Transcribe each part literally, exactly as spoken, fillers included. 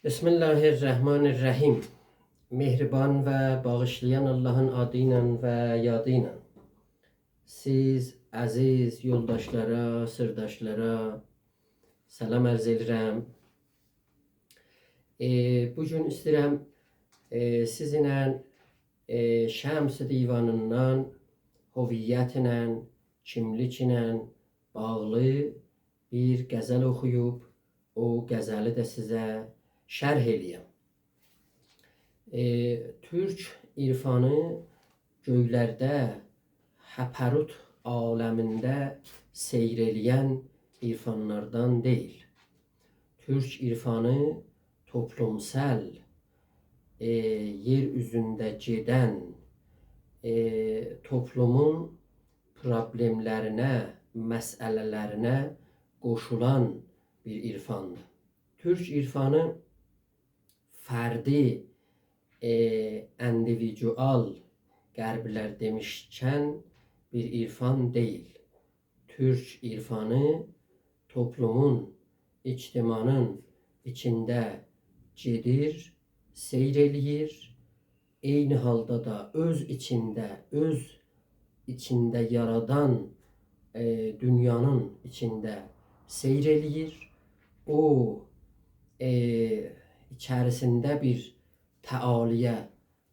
بسم الله الرحمن الرحیم. مهربان و باغیشلایان آللاهین آدی ایله و یادی ایله. سیز عزیز یولداشلارا، سیرداشلارا سلام عرض ائدیرم. ائ، بو گون ایسته‌ییرم، ائ، سیزینله، ائ، شمس دیوانیندان هویتله، کیملیکله باغلی بیر غزل اوخویوب، او غزلی ده سیزه شرح ائله‌یم. ائ، تورک عرفانی گؤیلرده، هپروت عالمینده سیر ائله‌ین عرفانلاردان دئییل. تورک عرفانی توپلومسال، ائ، یئر اوزونده گئدن، ائ، توپلومون پروبلئملرینه، مسئله‌لرینه قوشولان بیر عرفاندیر. تورک عرفانی فردی، ائ، individual، غربلر دئمیشکن، بیر عرفان دئییل. تورک عرفانی توپلومون، اجتماعین ایچینده گئدیر، سیر ائله‌ییر. عینی حالدا دا اؤز ایچینده، اؤز ایچینده یارادان، ائ، دونیانین ایچینده سیر ائله‌ییر. او، ائ، ایچریسینده بیر تعالی‌یه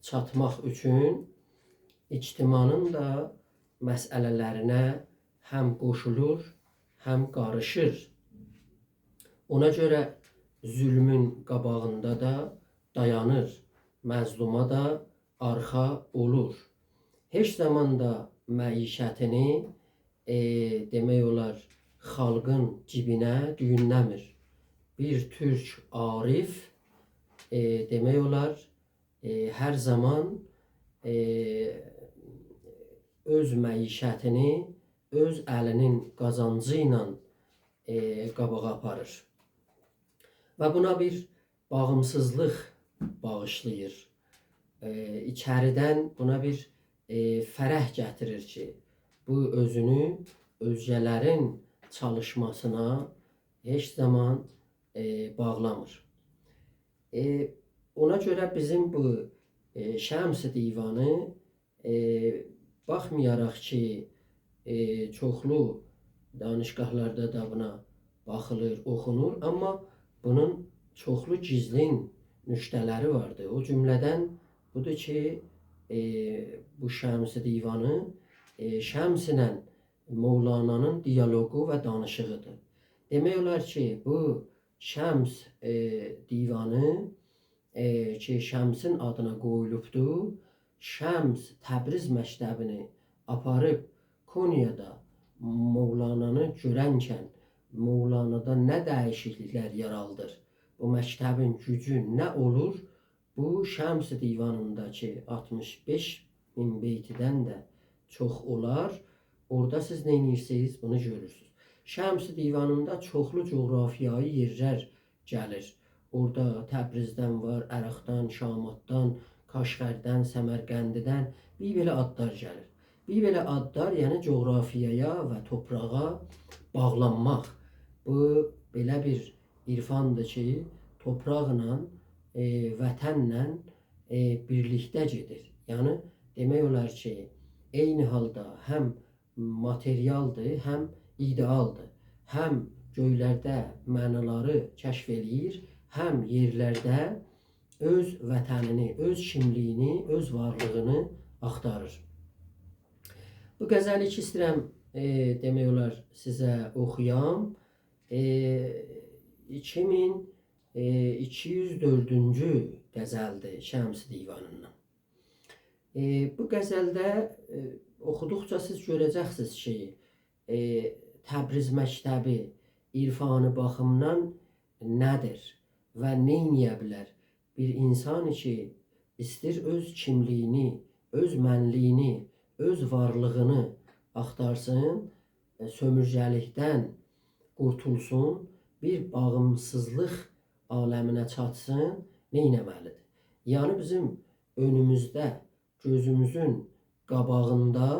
چاتماق اوچون اجتماعین دا مسئله‌لرینه هم قوشولور، هم قاریشیر. اونا گؤره ظلمون قاباغیندا دا دایانیر، مظلوما دا آرخا اولور. هئچ زامان دا معیشتینی، ائ، دئمک اولار، خالقین جیبینه دویونله‌میر. بیر تورک عارف، ائ، دئمک اولار، ائ، هر زامان، ائ، اؤز معیشتینی اؤز الی‌نین قازانجی ایله، ائ، قاباغا آپاریر. و بونا بیر باغیمسیزلیق باغیشلاییر. ائ، ایچریدن بونا بیر، ائ، فرح گتیریر کی، بو اؤزونو اؤزگه‌لرین چالیشماسینا هئچ زامان، ائ، باغلامیر. ائ، اونا گؤره بیزیم بو، ائ، شمس دیوانی، ائ، باخمایاراق کی، ائ، چوخلو دانشگاهلاردا دا بونا باخیلیر، اوخونور، آمما بونون چوخلو گیزلین نکته‌لری واردیر. او جمله‌دن بودور کی، ائ، بو شمس دیوانی، ائ، شمس ایله مولانانین دیالوقو و دانیشیغیدیر. دئمک اولار کی، بو شمس، ائ، دیوانی، ائ، کی، شمسین آدینا قویولوبدور، شمس تبریز مکتبینی آپاریب قونیه‌ده مولانانی گؤرنکن مولانادا نه دییشیکلیکلر یارادیر، بو مکتبین گوجو نه اولور، بو شمس دیوانیندا کی، آلتمیش بئش مین بیتیدن ده چوخ اولار، اورادا سیز نئینیرسینیز، بونو گؤرورسونوز. شمس دیوانیندا چوخلو جغرافیایی یئرلر گلیر. اورادا تبریزدن وار، عراقدان، شاماتدان، کاشغردن، سمرقندیدن بیر بئله آدلار گلیر. بیر بئله آدلار، یعنی جغرافیایا و توپراغا باغلانماق. بو بئله بیر عرفاندیر کی، توپراقلا، ائ، وطنله، ائ، بیرلیکده گئدیر. یعنی، دئمک اولار کی، عینی حالدا هم ماتریالدیر، هم ایده‌آلدیر. هم گؤیلرده معنالاری کشف ائله‌ییر، هم یئرلرده اؤز وطنینی، اؤز کیملیگینی، اؤز وارلیغینی آختاریر. بو غزلی کی ایسته‌ییرم، ائ، دئمک اولار، سیزه اوخویام. ائ، ایکی مین، ائ، ایکی یوز دؤردونجو غزلدیر شمس دیوانیندان. ائ، بو غزلده، ائ، اوخودوقجا سیز گؤره‌جکسینیز کی، ائ، تبریز مکتبی عرفانی باخیمدان نه‌دیر و نئینیه بیلر؟ بیر اینسان کی، ایستیر اؤز کیملیگینی، اؤز منلیگینی، اؤز وارلیغینی آختارسین، ائ، سؤمورگه‌لیکدن قورتولسون، بیر باغیمسیزلیق عالمینه چاتسین، نئینه‌مه‌لیدیر؟ یعنی بیزیم اؤنوموزده، گؤزوموزون قاباغیندا،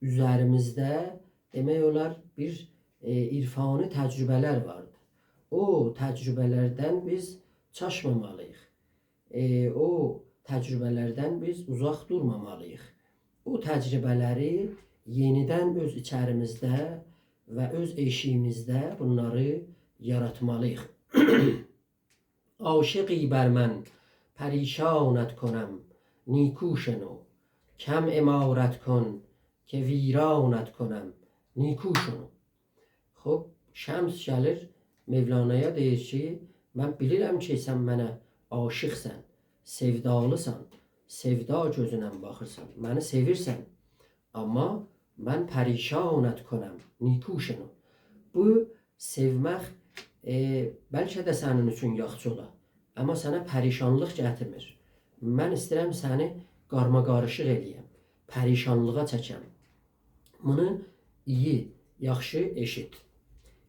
اوزریمیزده، دئمک اولار، بیر، ائ، عرفانی تجربه‌لر واردیر. او تجربه‌لردن بیز چاشمامالی‌ییق. ائ، او تجربه‌لردن بیز اوزاق دورمامالی‌ییق. او تجربه‌لری یئنیدن اؤز ایچریمیزده و اؤز ائشیگیمیزده بونلاری یاراتمالی‌ییق. عاشقی بر من پریشانت کنم، نیکو شنو. کم عمارت کن که ویرانت کنم، نیکو شنو. خوب، شمس گلیر مولانایا دئییر کی، من بیلیرم کی، سن منه عاشقسن، سئودالیسان، سئودا گؤزونن باخیرسان، منی سئویرسن. آمما من پریشانت کنم، نیکو شنو. بو سئومک، ائ، بلکه ده سنین اوچون یاخشی اولا. آمما سنه پریشانلیق گتیرمیر. من ایسته‌ییرم سنی قارماقاریشیق ائله‌یم، پریشانلیغا چکم. بونو ایی، یاخشی ائشیت.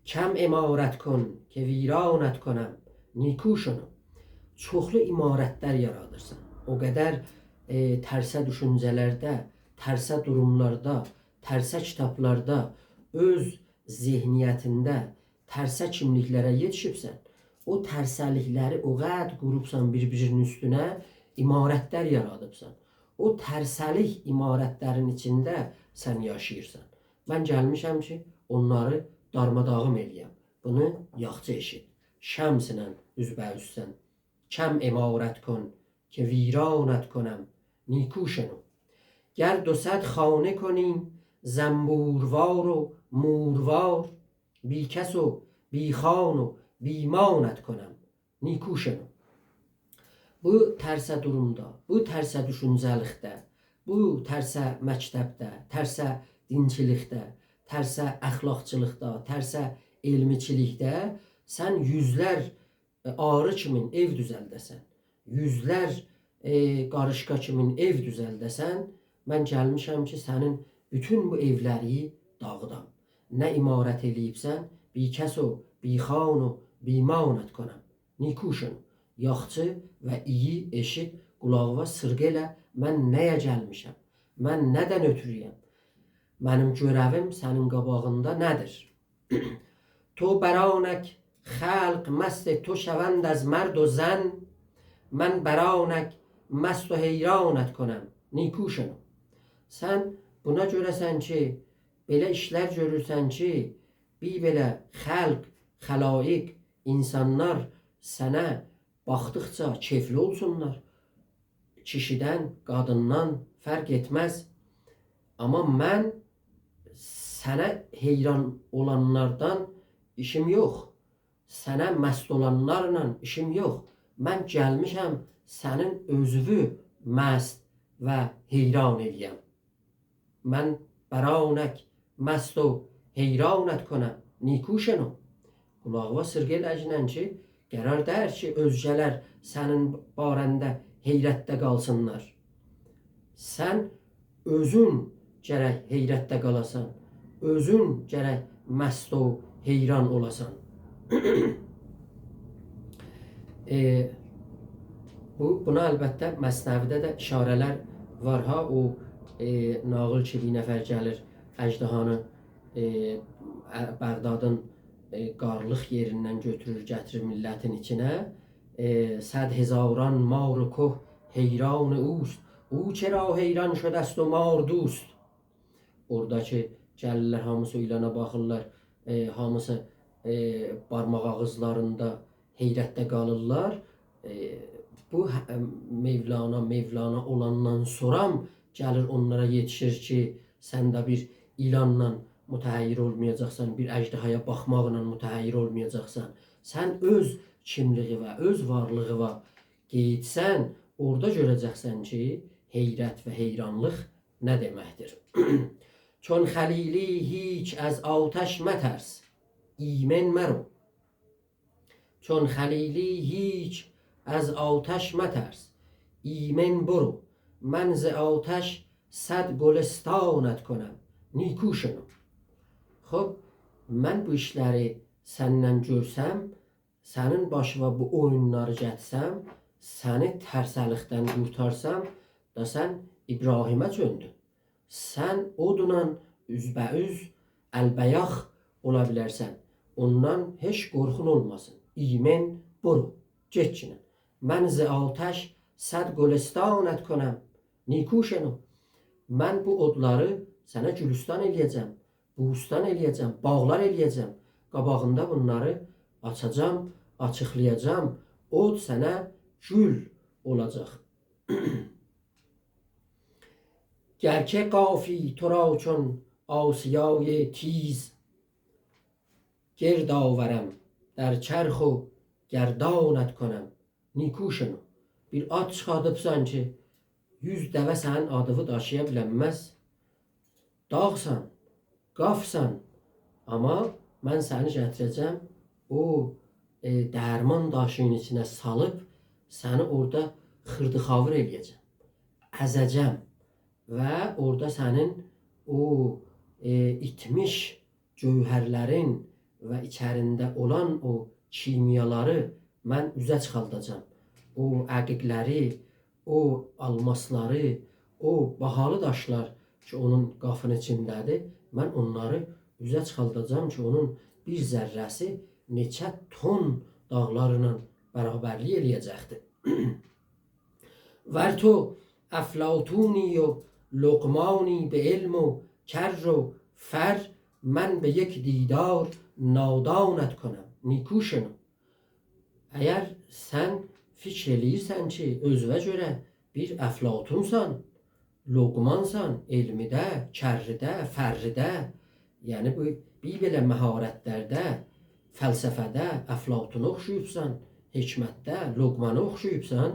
کم عمارت کن که ویرانت کنم، نیکو شنو. چوخلو عمارتلر یارادیرسان. او قدر، ائ، ترسه دوشونجه‌لرده، ترسه دوروملاردا، ترسه کیتابلاردا، اؤز ذهنیتینده ترسه کیملیکلره یئتیشیبسن، او ترسه‌لیکلری او قدر قوروبسان بیر-بیرینین اوستونه، عمارتلر یارادیبسان. او ترسه‌لیک عمارتلرین ایچینده سن یاشاییرسان. من گلمیشم کی، اونلاری دارماداغین ائله‌یم. بونو یاخشی ائشیت. شمسله اوزبه‌اوزسن. کم عمارت کن که ویرانت کنم، نیکو شنو. گر دو صد خانه کنی زنبوروار و موروار، بی‌کس و بی‌خان و بی‌مانت کنم، نیکو شنو. بو ترسه دورومدا، بو ترسه دوشونجه‌لیکده، بو ترسه مکتبده، ترسه دینچیلیکده، ترسه اخلاقچیلیقدا، ترسه علمیچیلیکده سن یوزلر ائ، آری کیمین ائو دوزلده‌سن، یوزلر، ائ، قاریشقا کیمین ائو دوزلده‌سن، من گلمیشم کی، سنین بوتون بو ائولری داغیدام. نه عمارت ائله‌ییبسن، بی‌کس و بی‌خان و بی‌مانت کنم، نیکو شنو. یاخشی و ایی ائشیت، قولاغیوا سیرغا ائله، من نه‌یه گلمیشم، من نه‌دن اؤتورویم، منیم گؤره‌ویم سنین قاباغیندا نه‌دیر؟ تو بر آنک خلق مست تو شوند از مرد و زن، من بر آنک مست و حیرانت کنم، نیکو شنو. سن بونا گؤره‌سن کی، بئله ایشلر گؤرورسن کی، بیر بئله خلق، خلایق، اینسانلار سنه باخدیقجا کئفلی اولسونلار. کیشیدن، قادیندان فرق ائتمز. آمما من سنه حیران اولانلاردان ایشیم یوخ. سنه مست اولانلارلا ایشیم یوخ. من گلمیشم سنین اؤزووو مست و حیران ائله‌یم. من بر آنک مست و حیرانت کنم، نیکو شنو. قولاغیوا سیرغا ائله‌گینن کی، قرار دئییل کی، اؤزگه‌لر سنین باره‌نده حیرتده قالسینلار. سن اؤزون گرک حیرتده قالاسان، اؤزون گرک مست و حیران اولاسان. ائ، بو، بونا البته مثنوی‌ده ده اشاره‌لر وار ها. او، ائ، ناغیل کی، بیر نفر گلیر، اژدهانی، ائ، ا-، بغدادین، ائ، قارلیق یئریندن گؤتورور، گتیریر میللتین ایچینه. ائ، «صد هزاران مار و که حیران اوست، او چرا حیران شده‌ست و مار دوست؟» اورادا کی، گلیرلر، هامیسی او ایلانا باخیرلار، ائ، هامیسی، ائ، بارماق آغیزلاریندا حیرتده قالیرلار. ائ، بو ه-، مولانا، مولانا اولاندان سونرا گلیر اونلارا یئتیشیر کی، سن ده بیر ایلانلا متحیر اولمایاجاقسان، بیر اژدهایا باخماقلا متحیر اولمایاجاقسان. سن اؤز کیملیگیوه، اؤز وارلیغیوا قئییتسن، اورادا گؤره‌جکسن کی، حیرت و حیرانلیق نه دئمکدیر؟ «چون خلیلی هیچ از آتش مترس، ایمن مرو. چون خلیلی هیچ از آتش مترس، ایمن برو. من ز آتش صد گلستانت کنم، نیکو شنو.» خوب، من بو ایشلری سندن گؤرسم، سنین باشیوا بو اویونلاری گتیرسم، سنی ترسه‌لیکدن قورتارسام، دا سن ابراهیمه چؤندون. سن اودونان اوزبه‌اوز، البه‌یاخ اولا بیلرسن. اوندان هئچ قورخون اولماسین. ایمن برو. گئتگینن. من ز آتش صد گلستانت کنم، نیکو شنو. من بو اودلاری سنه گلستان ائله‌یه‌جم، بوستان ائله‌یه‌جم، باغلار ائله‌یه‌جم. قاباغیندا بونلاری آچاجام، آچیقلایاجام. اود سنه گول اولاجاق. گرچه قافی تو را چون آسیای تیز، گرد آورم در چرخ و گردانت کنم، نیکو شنو. بیر آت چیخاردیبسان کی، یوز دوه سنین آدینی داشییا بیلنمز. داغسان، قافسان، آمما من سنی گتیره‌جم، او، ائ، درمان داشینین ایچینه سالیب، سنی اورادا خیردیخاویر ائله‌یه‌جم، ازه‌جم و اورادا سنین او، ائ، ایتمیش گوهرلرین و ایچرینده اولان او کیمیالاری من اوزه چیخالداجام. او عقیقلری، او آلماسلاری، او باهالی داشلار کی، اونون قافین ایچینده‌دیر، من اونلاری اوزه چیخالداجام کی، اونون بیر ذره‌سی نئچه تون داغلارلا برابرلیک ائله‌یه‌جکدیر. ور تو افلاطونی و لقمانی به علم و کر و فر، من به یک دیدار نادانت کنم، نیکو شنو. اگر سن فیکر ائله‌ییرسن کی، اؤزووه گؤره بیر افلاطونسان، لقمانسان، علمیده، کرّیده، فریده، یعنی بو بیر بئله مهارتلرده، فلسفه‌ده افلاطونا اوخشویوبسان، حکمتده لقمانا اوخشویوبسان،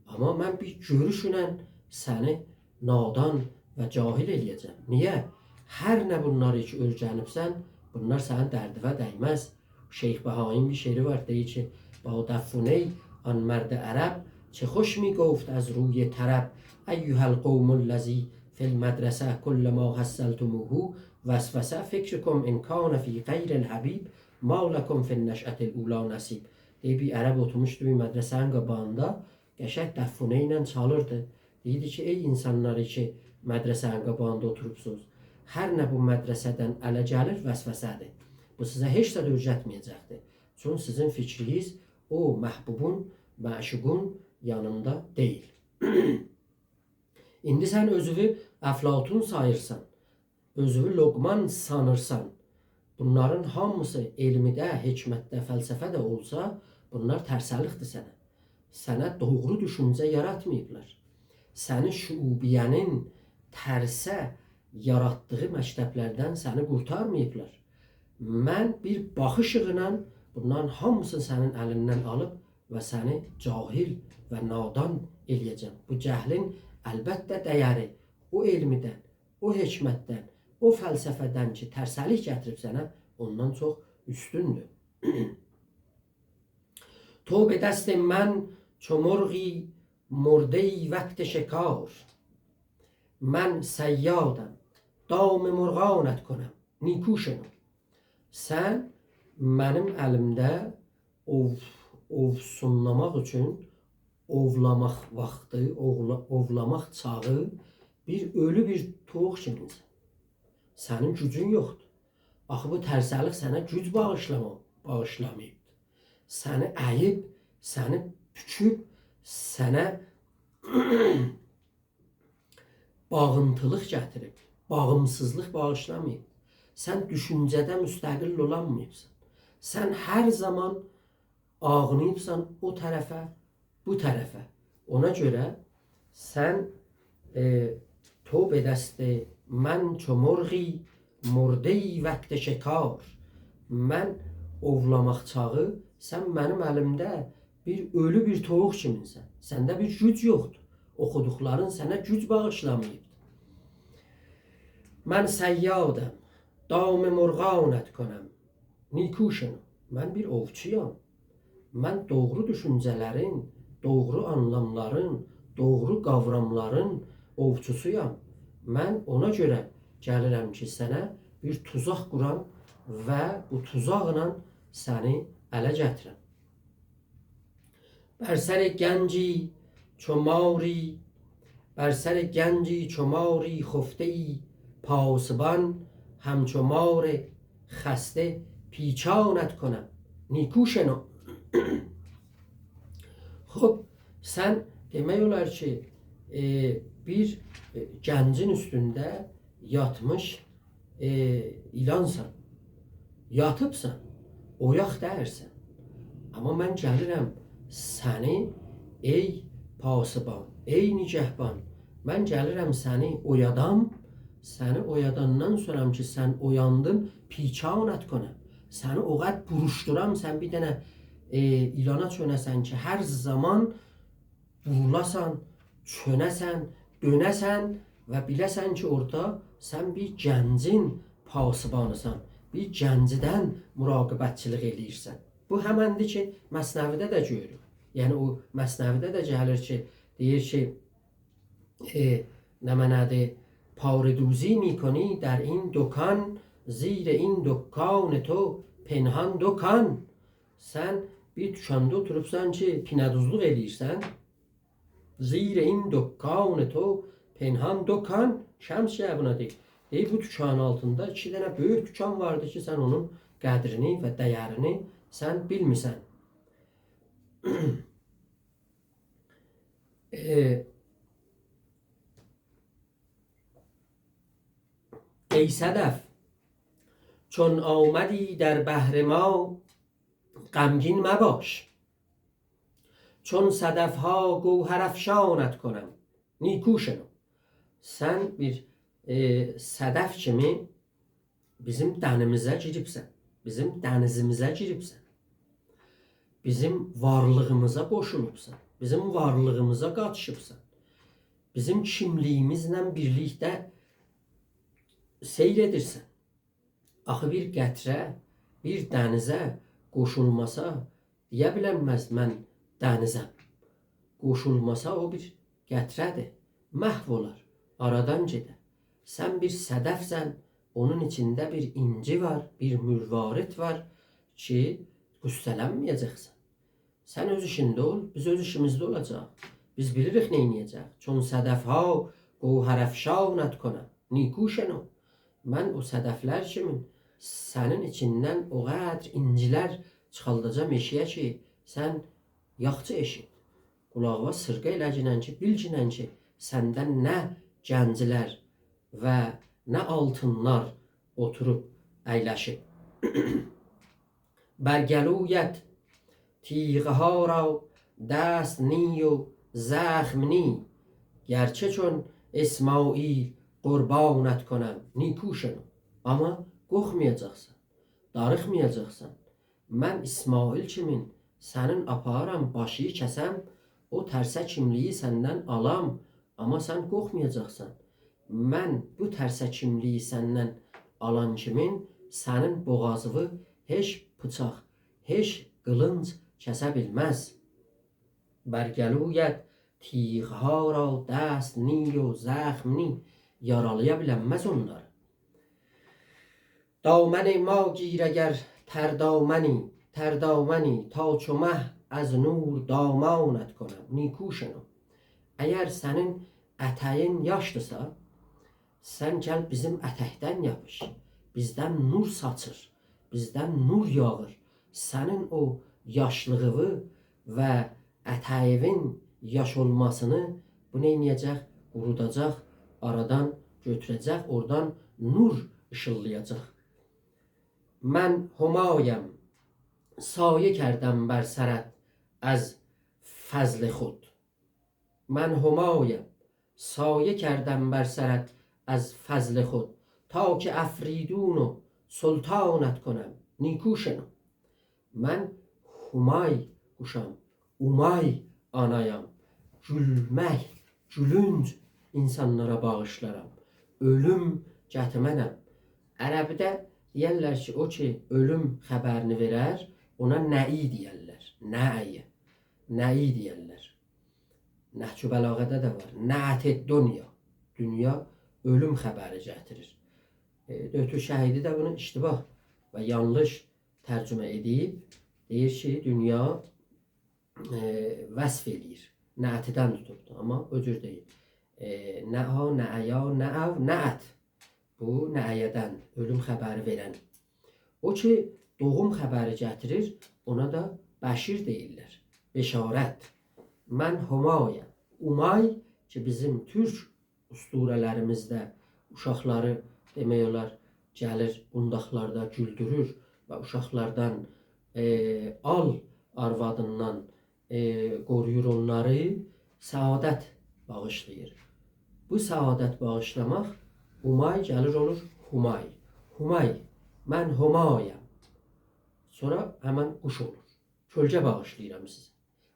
آمما من بیر گؤروشونن سنی نادان و جاهل ائله‌یه‌جم. نییه؟ هر نه بونلاری کی اؤیرنیبسن، بونلار سنین دردیوه دیمز. شیخ بهایی‌نین بیر شعری وار، دئییر کی: «با دفنه‌ی آن مرد عرب، چه خوش می‌گفت از روی طرب: ایها القوم الذی فی المدرسة کلما حصلتموه وسوسة، فکرکم ان کان فی غیر الحبیب، ما لکم فی النشأة الاولی نصیب.» دئییر، بیر عرب اوتورموشدو بیر مدرسه‌نین قاباغیندا، قشنگ دفنه ایله چالیردی. دئییردی کی: «ای اینسانلار کی مدرسه‌نین قاباغیندا اوتوروبسونوز، هر نه بو مدرسه‌دن اله گلیر، وسوسه‌دیر. بو سیزه هئچ زاد اؤیرتمه‌یه‌جکدیر. چون سیزین فیکرینیز او محبوبون، معشوقون یانیندا دئییل.» ایندی سن اؤزووو افلاطون ساییرسان، اؤزووو لقمان سانیرسان، بونلارین هامیسی علمیده، حکمتده، فلسفه‌ده اولسا، بونلار ترسه‌لیکدیر سنه. سنه دوغرو دوشونجه یاراتماییبلار. سنی شعوبیه‌نین ترسه یاراتدیغی مکتبلردن سنی قورتارماییبلار. من بیر باخیشیغینان بونلارین هامیسینی سنین الیندن آلیب و سنی جاهل و نادان ائله‌یه‌جم. بو جهلین البته دیری او علمیدن، او حکمتدن، او فلسفه‌دن کی ترسه‌لیک گتیریب سنه، اوندان چوخ اوستوندور. تو به دست من چو مرغی مرده‌ای وقت شکار، من صیادم، دام مرغانت کنم، نیکو شنو. سن منیم الیمده اوو، اووسونلاماق اوچون اوولاماق واختی، اوولا-، اوولاماق چاغی بیر اؤلو بیر تویوق کیمیسن. سنین گوجون یوخدور. آخی بو ترسه‌لیک سنه گوج باغیشلاما-، باغیشلاماییبدیر. سنی اییب، سنی بوکوب، سنه باغینتیلیق گتیریب، باغیمسیزلیق باغیشلاماییب. سن دوشونجه‌ده مستقل اولانماییبسان. سن هر زامان آغلاییبسان او طرفه، بو طرفه. اونا گؤره سن، ائ، تو به دست من چو مرغی مرده‌ای وقت شکار. من اوولاماق چاغی، سن منیم الیمده بیر اؤلو بیر تویوق کیمینسن. سنده بیر گوج یوخدور. اوخودوقلارین سنه گوج باغیشلاماییبدیر. من صیادم، دام مرغانت کنم، نیکو شنو. من بیر اووچویام. من دوغرو دوشونجه‌لرین، دوغرو آنلاملارین، دوغرو قاوراملارین اووچوسویام. من اونا گؤره گلیرم کی، سنه بیر توزاق قورام و بو توزاقلا سنی اله گتیرم. بر سر گنجی چو ماری، بر سر گنجی چو ماری خفته‌ای پاسبان، همچو مار خسته پیچانت کنم، نیکو شنو. خوب، سن دئمک اولار کی، ائ، بیر، ائ، گنجین اوستونده یاتمیش، ائ، ایلانسان. یاتیبسان، اویاق دئییرسن. آمما من گلیرم سنی، ای پاسبان، ای نگهبان، من گلیرم سنی اویادام، سنی اویاداندان سونرا کی سن اویاندین، پیچانت کنم. سنی او قدر بوروشدورام، سن بیر دنه، ائ، ایلانا چؤنه‌سن کی، هر زامان بورولاسان، چؤنه‌سن، دؤنه‌سن و بیله‌سن کی، اورادا سن بیر گنجین پاسبانیسان، بیر گنجدن مراقبتچیلیک ائله‌ییرسن. بو همندیر کی، مثنوی‌ده ده گؤروروک. یعنی، او مثنوی‌ده ده گلیر کی، دئییر کی، ائ، نمنه‌دیر؟ «پاره‌دوزی می‌کنی در این دکان، زیر این دکان تو پنهان دکان.» سن بیر دوکاندا اوتوروبسان کی، پینه‌دوزلوق ائله‌ییرسن. «زیر این دکان تو پنهان دکان.» شمس کی بونا دئییر. دئییر، بو دوکانین آلتیندا ایکی دنه بؤیوک دوکان واردی کی، سن اونون قدرینی و دَیَرینی سن بیلمیرسن. ائ، ای صدف، چون آمدی در بحر ما، غمگین مباش. چون صدف‌ها گوهرافشانت کنم، نیکو شنو. سن بیر، ائ، صدف کیمی بیزیم دنیمیزه گیریبسن، بیزیم دنیزیمیزه گیریبسن، بیزیم وارلیغیمیزا قوشولوبسان، بیزیم وارلیغیمیزا قاتیشیبسان، بیزیم کیملیگیمیزله بیرلیکده سیر ائدیرسن. آخی بیر قطره بیر دنیزه قوشولماسا، دئیه بیلنمز من دنیزم. قوشولماسا او بیر قطره‌دیر. محو اولار، آرادان گئدر. سن بیر صدفسن، اونون ایچینده بیر اینجی وار، بیر مروارید وار کی، غصه‌لنمه‌یه‌جکسن. سن اؤز ایشینده اول، بیز اؤز ایشیمیزده اولاجاق. بیز بیلیریک نه ائده‌جک. «چون صدف‌ها گوهرافشانت کنم، نیکو شنو.» من او صدفلر کیمین سنین ایچیندن او قدر اینجیلر چیخالداجاغام ائشیگه کی، سن یاخشی ائشیت. قولاغیوا سیرغا ائله‌گینن کی، بیلگینن کی، سنده نه گنجلر و نه آلتینلار اوتوروب اَیلشیب. «بر گلویت تیغ‌ها را دست نی و زخم نی، گرچه چون اسماعیل قربانت کنم، نیکو شنو.» آمما قورخمایاجاقسان، داریخمایاجاقسان. من اسماعیل کیمین سنین آپارام باشینی کسم، او ترسه کیملیگی سندن آلام، آمما سن قورخمایاجاقسان. من بو ترسه کیملیگی سندن آلان کیمین سنین بوغازینی هئچ بیچاق، هئچ قیلینج کسه بیلمز. «بر گلویت تیغ‌ها را دست نی و زخم نی»، یارالایا بیلنمز اونلاری. «دامن ما گیر اگر تردامنی، تردامنی، تا چو مه از نور دامانت کنم، نیکو شنو.» اگر سنین اتگین یاشدیرسا، سن گل بیزیم اتکدن یاپیش. بیزدن نور ساچیر، بیزدن نور یاغیر. سنین او یاشلیغیوی و اتگیوین یاش اولماسینی بو نئینیه‌جک؟ قوروداجاق، آرادان گؤتوره‌جک، اورادان نور ایشیلدایاجاق. «من همایم، سایه کردم بر سرت از فضل خود.» «من همایم، سایه کردم بر سرت از فضل خود، تا که افریدون و سلطانت کنم، نیکو شنو.» من همای قوشام، اومای آنایام. گولمک، گولونج اینسانلارا باغیشلارام. اؤلوم گتیرمنم. عربده دئیرلر کی، او کی اؤلوم خبرینی وئرر، اونا نعی دئیرلر. نعی. نعی دئیرلر. نهج‌البلاغه‌ده ده وار. «نأت الدنیا». دونیا اؤلوم خبری گتیریر. ائ، دکتر شهیدی ده بونو اشتباه و یانلیش ترجمه ائدیب. دئییر کی، دونیا، ائ، وصف ائله‌ییر. نعتیدن توتوبدور، آمما او جور دئییل. ائ، نعا، نعیا، نعو، نأت. بو نعیه‌دن، اؤلوم خبری وئرن. او کی دوغوم خبری گتیریر، اونا دا بشیر دئییرلر. بشارت. من همایم. اومای کی، بیزیم تورک اسطوره‌لریمیزده اوشاقلاری، دئمک اولار، گلیر قونداقلاردا گولدورور و اوشاقلاردان، ائ، آل آروادیندان، ائ، قورویور اونلاری، سعادت باغیشلاییر. بو سعادت باغیشلاماق، اومای گلیر اولور همای. همای، من همایم. سونرا همن قوش اولور. کؤلگه باغیشلاییرام سیزه.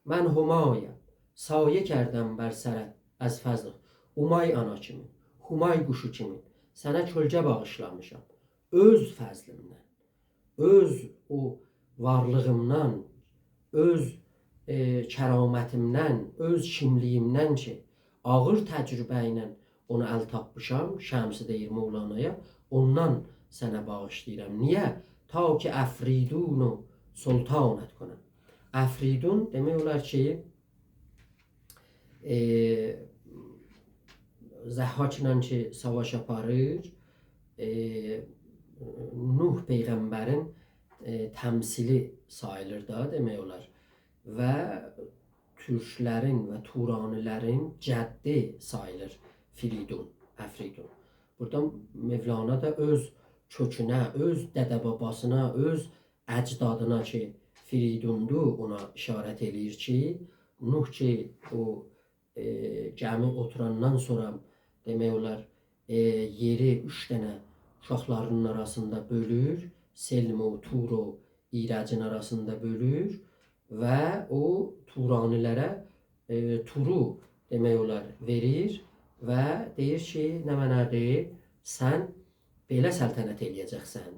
من همایم، سایه کردم بر سرت از فضل. اومای آنا کیمین، همای قوشو کیمین سنه کؤلگه باغیشلامیشام. اؤز فضلیمدن، اؤز او وارلیغیمدان، اؤز، ائ، کرامتیمدن، اؤز کیملیگیمدن کی، آغیر تجربه ایله اونا ال تاپمیشام، شمسی دئییر مولانایا، اوندان سنه باغیشلاییرام. نییه؟ تا که افریدون و سلطانت کنم. افریدون دئمک اولار کی، ائ، ضحاکلا کی ساواش آپاریر، ائ، نوح پیغمبرین، ائ، تمثیلی ساییلیر دا، دئمک اولار. و تورکلرین و تورانیلرین جدی ساییلیر فریدون، افریدون. بورادا مولانا دا اؤز کؤکونه، اؤز دده-باباسینا، اؤز اجدادینا کی، فریدوندور، اونا اشارت ائله‌ییر کی، نوح کی، او، ائ، گمی اوتوراندان سونرا، دئمک اولار، ائ، یئری اوچ دنه اوشاقلارینین آراسیندا بؤلور، سلم و طور و ایرجین آراسیندا بؤلور و او تورانیلره، ائ، طورو، دئمک اولار، وئریر و دئییر کی، نمنه‌دیر، سن بئله سلطنت ائله‌یه‌جکسن.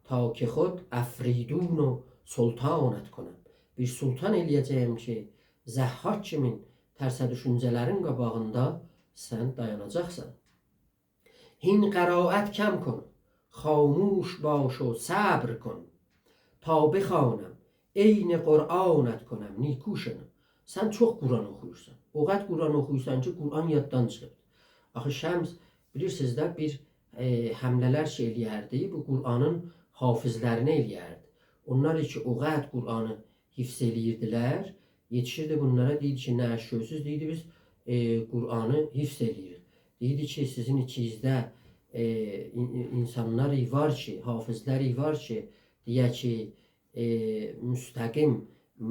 تا که خود افریدون و سلطانت کنم. بیر سلطان ائله‌یه‌جه‌یم کی، ضحاک کیمین ترسه دوشونجه‌لرین قاباغیندا سن دایاناجاقسان. هین قرائت کم کن، خاموش باش و صبر کن، تا بخوانم، عین قرآنت کنم. نیکو شنو. سن چوخ قرآن اوخویورسان. او قدر قرآن اوخویورسان کی، قرآن یاددان چیخیب. آخی شمس، بیلیرسینیز ده، بیر، ائ، حمله‌لر کی ائله‌یردی، بو قرآنین حافظلرینه ائله‌یردی. اونلار کی، او قدر قرآنی حفظ ائله‌ییردیلر، یئتیشیردی بونلارا، دئییردی کی، نه ایش گؤرورسوز؟ دئییردی، بیز، ائ، قرآنی حفظ ائله‌ییریک. دئییردی کی، سیزین ایچینیزده، ائ، این-، این-، اینسانلار وار کی، حافظلر وار کی، دئیه کی، ائ، مستقیم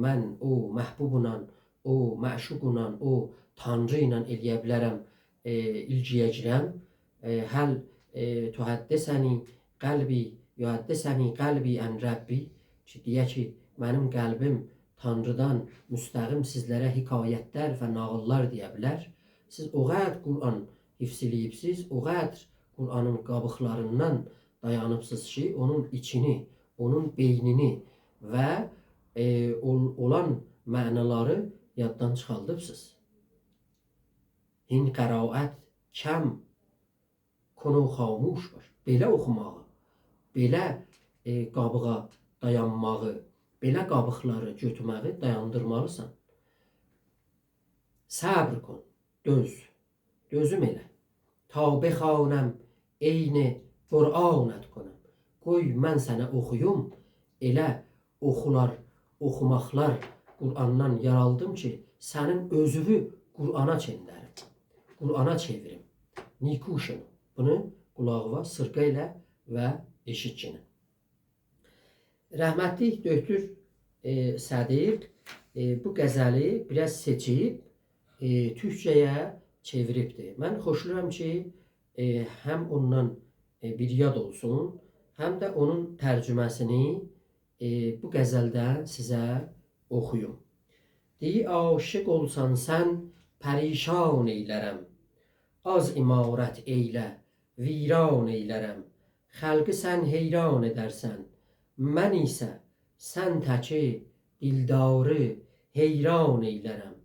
من او محبوبلا، او معشوقلا، او تانری ایله ائله‌یه بیلرم، ائ، ایلگییه گیرم. ائ، هل، ائ، تحدثنی قلبی، یحدثنی قلبی عن ربی، کی، دئیه کی، منیم قلبیم تانریدان مستقیم سیزلره حکایتلر و ناغیللار دئیه بیلر. سیز او قدر قرآن حفظ ائله‌ییبسیز، او قدر قرآنین قابیقلاریندان دایانیبسیز کی، اونون ایچینی، اونون بئینینی و، ائ، اول-، اولان معنالاری یاددان چیخاردیبسیز. هین قرائت کم کن و خاموش باش. بئله اوخوماغی، بئله، ائ، قابیغا دایانماغی، بئله قابیقلاری گؤتورمه‌یی دایاندیرمالیسان. صبر کن، دؤز. دؤزوم ائله. تا بخوانم، عین قرآنت کنم. قوی من سنه اوخویوم، ائله اوخولار، اوخوماقلار قرآندان یارالدیم کی، سنین اؤزووو قرآنا چئندریم، قرآنا چئویریم. نیکو شنو. بونو قولاغیوا سیرقا ائله و ائشیتگینن. رحمتلیک دکتر، ائ، صدیق، ائ، بو غزلی بیر آز سئچیب، ائ، تورکجه‌یه چئویریبدیر. من خوشلاییرام کی، ائ، هم اوندان، ائ، بیر یاد اولسون، هم ده اونون ترجمه‌سینی، ائ، بو غزلدن سیزه اوخویوم. دئییر: «عاشق اولسان سن، پریشان ائیلرم، آز عمارت ائیله، ویران ائیلرم. خلقی سن حیران ائدرسن، من ایسه سن تکی دلداری حیران ائیلرم.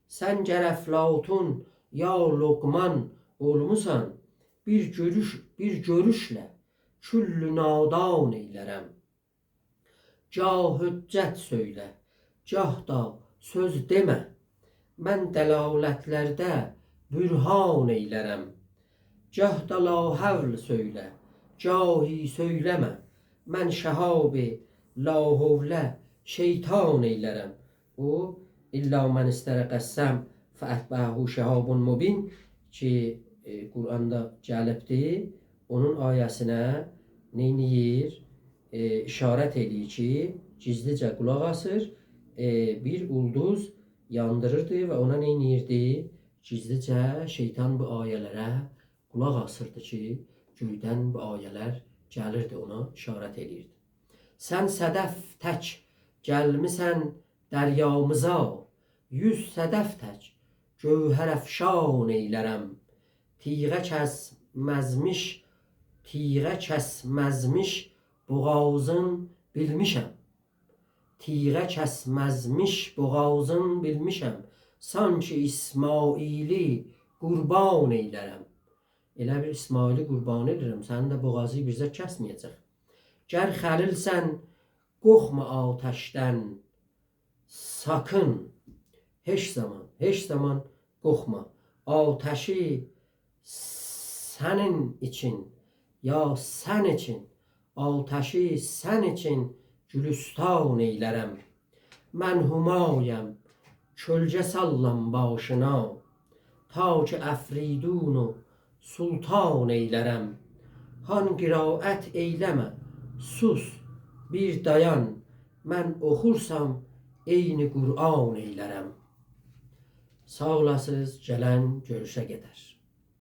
سن گر افلاطون یا لقمان اولموسان، بیر گؤروش، بیر گؤروشله کلّ نادان ائیلرم. گاه حجت سؤیله، گاه دا سؤز دئمه، من دلالتلرده برهان ائیلرم. گاه دا لاحول سؤیله، گاهی سؤیله‌مه، من شهاب لاحوله شیطان ائیلرم.» او، إلا من استرق السمع فأتبعه شهاب مبین کی، ائ، قرآندا گلیبدی، اونون آیه‌سینه نئینیر؟ ائ، اشارت ائله‌ییر کی، گیزلیجه قولاق آسیر، ائ، بیر اولدوز یاندیریردی و اونا نئینیردی؟ گیزلیجه شیطان بو آیه‌لره قولاق آسیردی کی، گؤیدن بو آیه‌لر گلیردی، اونا اشارت ائله‌ییردی. سن صدف تک گلمیسن دریامیزا، یوز صدف تک گوهرافشان ائیلرم. تیغه کسمزمیش، تیغه کسمزمیش بوغازین بیلمیشم. تیغه کسمزمیش بوغازین بیلمیشم، سانکی اسماعیلی قوربان ائیلرم. ائله بیل اسماعیلی قوربان ائدیرم، سنین ده بوغازی بیر زاد کسمه‌یه‌جک. گر خلیلسن، قورخما آتشدن، ساکین، هئچ زامان، هئچ زامان قورخما. آتشی سنین اوچون، یا سن اوچون، آتشی سن اوچون گلستان ائیلرم. من همایم، کؤلگه ساللام باشینا، تا کی افریدون و سلطان ائیلرم. هان قرائت ائیله‌مه، سوس، بیر دایان، من اوخورسام عین قرآن ائیلرم. ساغ اولاسینیز، گلن گؤروشه قدر.